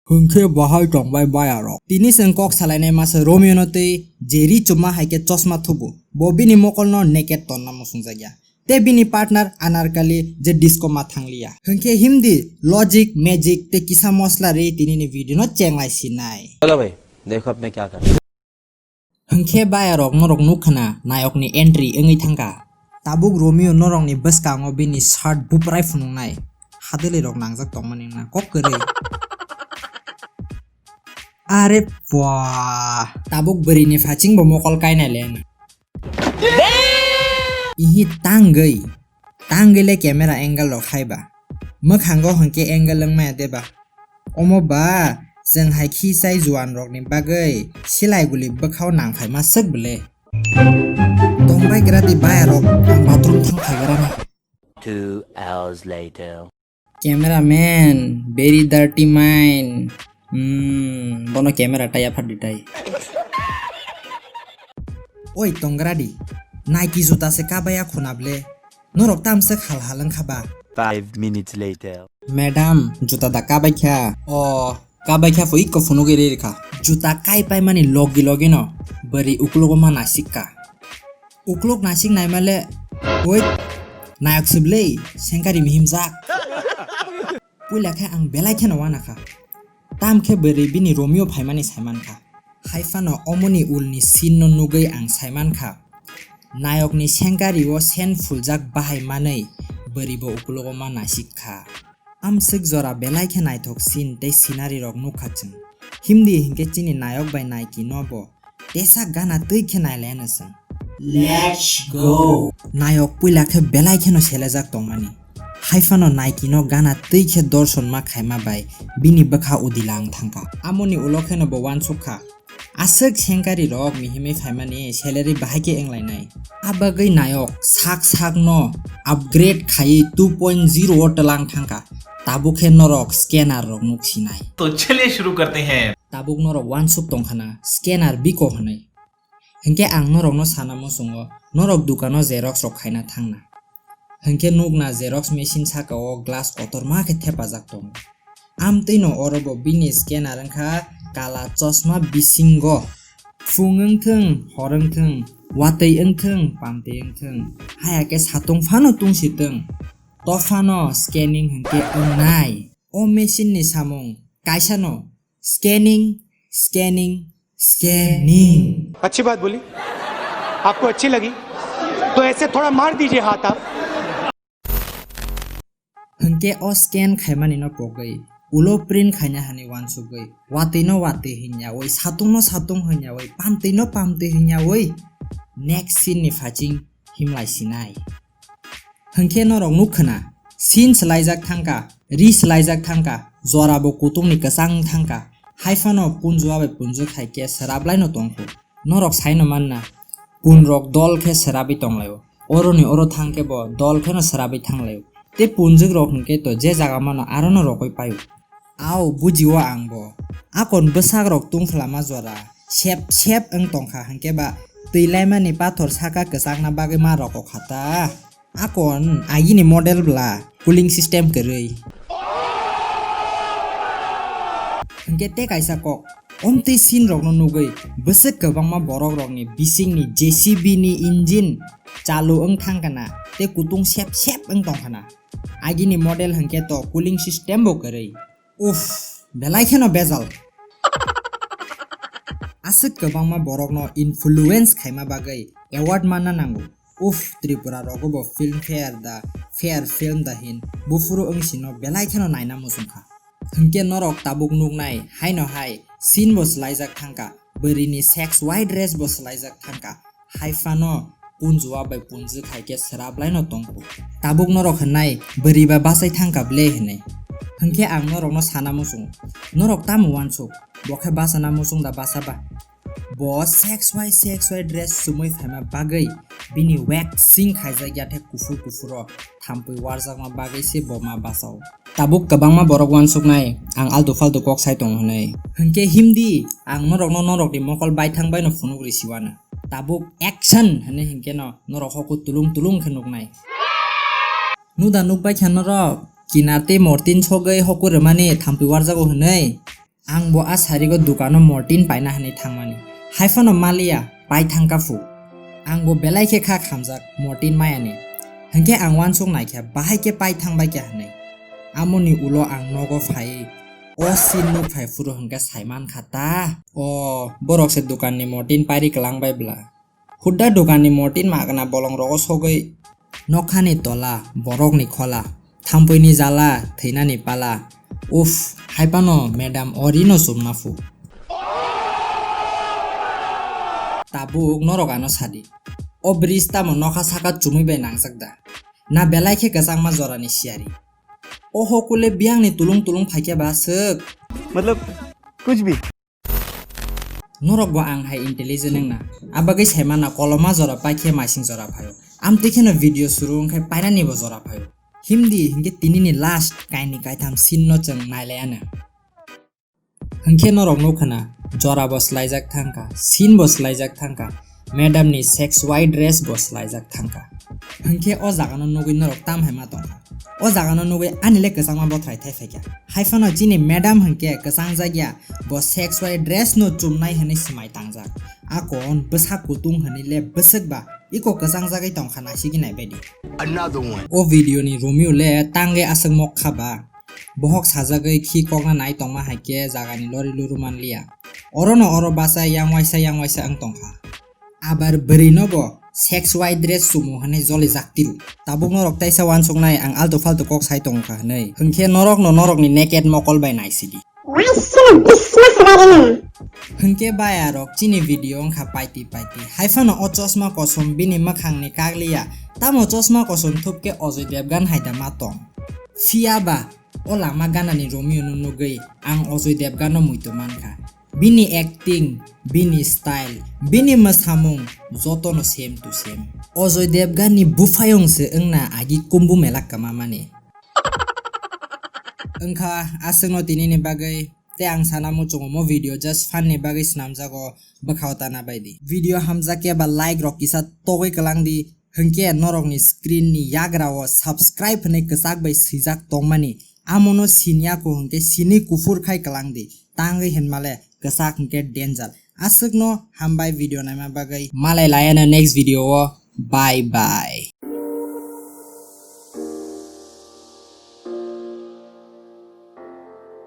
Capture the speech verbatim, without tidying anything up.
Hwnkhe bahai tongbai bayarok. Tini chwng kok salainai masa Romeo no tei Jerry chuma hai khe chosma thubu. Bo bini mokolno naked tonna muchungjakya. Tei bini partner Anarkali je disco ma thangliya. Hwnkhe himdi logic, magic tei kisa mosla ri tinini video no chenglai sinai. चलो भाई, देखो अब मैं क्या कर रहा हूँ। Hwnkhe bayarok norok nukkha na nayokni entry wngwi thangkha. Tabuk Romeo norokni bwskango bini shirt buprai phunuknai. Hadwlwirok nangjak tongmani wngna kok kwrwi. Are pua. Tabuk bwrwini phachingbo mokol kainai le wngna. Ihi tangwi. Tangwi le camera angle rok hai ba. Mwkhango hwnkhe angle wngmaya de ba. Omo ba, chwng hai khi chai juan rokni bagwi silai guli bwkhao nang phaima swk bwle. Tongbai gra di bayarok, ang bathroom thang phaigrana. Two hours later. Cameraman, very dirty mind. Hmm, bono camera tai aphar di tai. Oi tongra di, Nike juta se kabaya khuna ble. Norok tamswk hal hal wngkha ba? Five minutes later. Madam, juta da kabai kha? O, kabai kha pho ikko phunugwi ri rikha. Juta kai paimani logi logi no bwrwi uklogo ma nasik kha. Uklok nasik naima le, oi, nayok se bwle, sengkari mihim jak. Puila khe ang belai kheno wana kha. Tam khe bwrwi bini Romeo phaimani saiman kha. Hai phano omoni ulni scene no nugwi ang saiman kha. Nayokni sengkari o sen phuljak bahai manwi bwrwi bo uklogo ma nasik kha. Amswk jora belai khe naithok scene tei scenery rok nukha chwng. Himdi hinkhe chini nayok bai Nike no bo tesak gana twi khe nailaiano chwng. Let's go. Nayok puila khe belai kheno selejak tongmani. Hai phano Nike no gana twi khe dorson ma khaima bai bini bwkha udilang thangkha. Amoni ulo kheno bo uansuk kha. Aswk sengkari rok mihimwi phaimani salary bahai khe wnglainai. A bagwi nayok sak sak no upgrade khaiwi two point zero o twlang thangkha. Tabuk khe norok scanner rok nuk sinai. तो चलिए शुरू करते हैं। Tabuk norok uansuk tongkhana scanner biko hwnwi. Hinkhe ang norokno sana muchungo, norok dukano xerox rok khaina thangna. Hinkhe nukna xerox machine sakao glass kotorma khe thepajak tongo. Amtwino oro bo bini scanner wngkha kala chosma bisingo. Phung wngthwng, hor wngthwng, watwi wngthwng, pamtwi wngthwng, haya khe satung phano tungsi twng, tophano scanning hinkhe wngnai. O machine ni samung kaisano scanning, scanning, scanning. अच्छी बात बोली, आपको अच्छी लगी तो ऐसे थोड़ा मार दीजिए हाथ आप। Hinkhe o scan khaimani no pogwi ulo print khaina hani uansugwi watwi no watwi hinyawi, satung no satung hinyawi, pamtwi no pamtwi hinyawi next scene ni phaching himlai sinai. Hinkhe norok nukkhwna, sin swlaijak thangkha, ri swlaijak thangkha, jorabo kutungni kwchang thangkha. Haiphano punjua bai punjwk hai khe swraplaino tongkhu. Norok saino manna, punrok dol khe swrabwi tonglaio. Oroni oro thangkhe bo dol kheno swrabwi thanglaio. Tei punjwkrok hinkhe to je jaga mano arono rogwi paio. Ao, bujio ang bo. Akon bwsakrok tungphlama jora sep sep wng tongkha, hinkhe ba twi laimani pathor saka kwchangna bagwi ma rokokha ta. Akon agini model bla cooling system kwrwi. Hinkhe tei kaisa kok, omtwi scene rokno nugwi bwswk kwbangma borokrokni bisingni J C B ni engine chalu wng thangkhana tei kutung sep sep wng tongkhana. Agini model hinkhe to cooling system bo kwrwi. Uff, belai kheno bejal. Aswk kwbangma borokno influence khaima bagwi award manna nango. Uff, Tripura rogo bo Filmfare da Fair Film da hin buphuru wngsino belai kheno naina muchungkha. Hinkhe norok tabuk nuknai haino hai scene bo swlaijak thangkha, bwrwini sex wide dress bo swlaijak thangkha. Haiphano punjua bai punjwk hai khe swraplaino tongkhu. Tabuk norok hwnnai bwrwi ba bachai thangkha ble hwnwi. Hinkhe ang norokno sana muchungo, norok tamo uansuk, bo khe bachana muchung da bacha ba? Bo sex wai sex wai dress chumui phaima bagwi bini waxing khaijak ya thai kuphur kuphuro thampui warjakma bagwi se bo ma bachao. Tabuk kwbangma borok uansuknai ang altu faltu kok sai tongo hwnwi. Hinkhe himdi, ang norokno norokni mokol baithang baino phunuk risiwana. Tabuk action hwnwi hinkhe no norok hoku tulung tulung khe nuknai. Nuda nukbai kha norok, kinar tei mortin sogwi hoku rwmani thampui warjago hwnwi. Ang bo a sarigo dukano Mortin paina hwnwi thangmani. Haiphano maliya, pai thangkha phu. Ang bo belai khe kha khamjak Mortin mayani. Hinkhe ang uansuk naikha, bahai khe pai thangbaikha hwnwi. Amoni ulo ang nogo phaiwi o scene nuk phai phuru hinkhe saimankha ta. O, borok se dukanni Mortin pairi kwlangbai bla. Hudda dukanni Mortin magna bolongrogo sogwi. Nokhani tola, borokni khola, thampuini jala, thwinani pala. Uff, haiphano madam o rino chumna phu. Tabuk norok ano sadi. O bridge tamo nokha saka chumui bai nangjak da? Na belai khe kwchangma jorani siyari. O hokule biyangni tulung tulung phaikhe ba swk. मतलब कुछ भी। Norok bo ang hai intelligent wngna. Abagwi saimana koloma jora paikhe maising jora phaio. Amtwi kheno video suru wngkhe painani bo jora phaio. Himdi hinkhe tinini last kaini kaitham scene no chwng nailaiya no. Hinkhe norok nukhana jora bo swlaijak thangkha, scene bo swlaijak thangkha, madam ni sex white dress bo swlaijak thangkha. Hinkhe o jaga no nugwi norok tam hai ma tongkha. O jaga no nugwi ani le kwchangma bothrai thai phaikha. Haiphano chini madam hinkhe kwchang jakya bo sex white dress no chumnai hwnwi swmai tangjak. Akon bwsa kutung hwnwi le bwswk ba iko kwchang jagwi tongkha naisigi naibaidi. Another one. O video ni Romeo le tangwi aswk mokha ba. Bohok sajagwi khi kokna nai tongma hai khe jagani lori luru man liya. Orono oro basa yang waisa yang waisa wng tongkha. Abar bwrwi no bo sex white dress chumu hwnwi joli jak tiru. Tabuk norok taisa uansuknai ang altu faltu kok sai tongkha hwnwi. Hwnkhe norokno norokni naked mokol bai naisidi. Waisano bisma swbairino. Hwnkhe bayarok chini video wngkha paiti paiti. Haiphano o chosma kosom bini mwkhangni kakliya. Tamo chosma kosom thupkhe Ojoi Devgan haida ma tong. Phiyaba o lama ganani Romeo no nugwi ang Ojoi Devgan no muitu mankha. Bini acting, bini style, bini mwsamung jotono same to same. Ojoi Devgan ni buphayung se wngna agi Kumbh Mela kwmamani. Wngkha aswkno tinini bagwi tei ang sana muchungo mo video just fun ni bagwi swnamjago bwkhao tana baidi. Video hamjakya ba like rok kisa togwi kwlangdi, hwnkhe norokni screen ni yagra o subscribe hwnwi kwchak bai swijak tongmani amono sinya ko hwnkhe sini kuphur khai kwlangdi, tangwi hinmale kwchak hwnkhe danger. Aswkno hambai video naima bagwi, malai layana next video o, bye bye.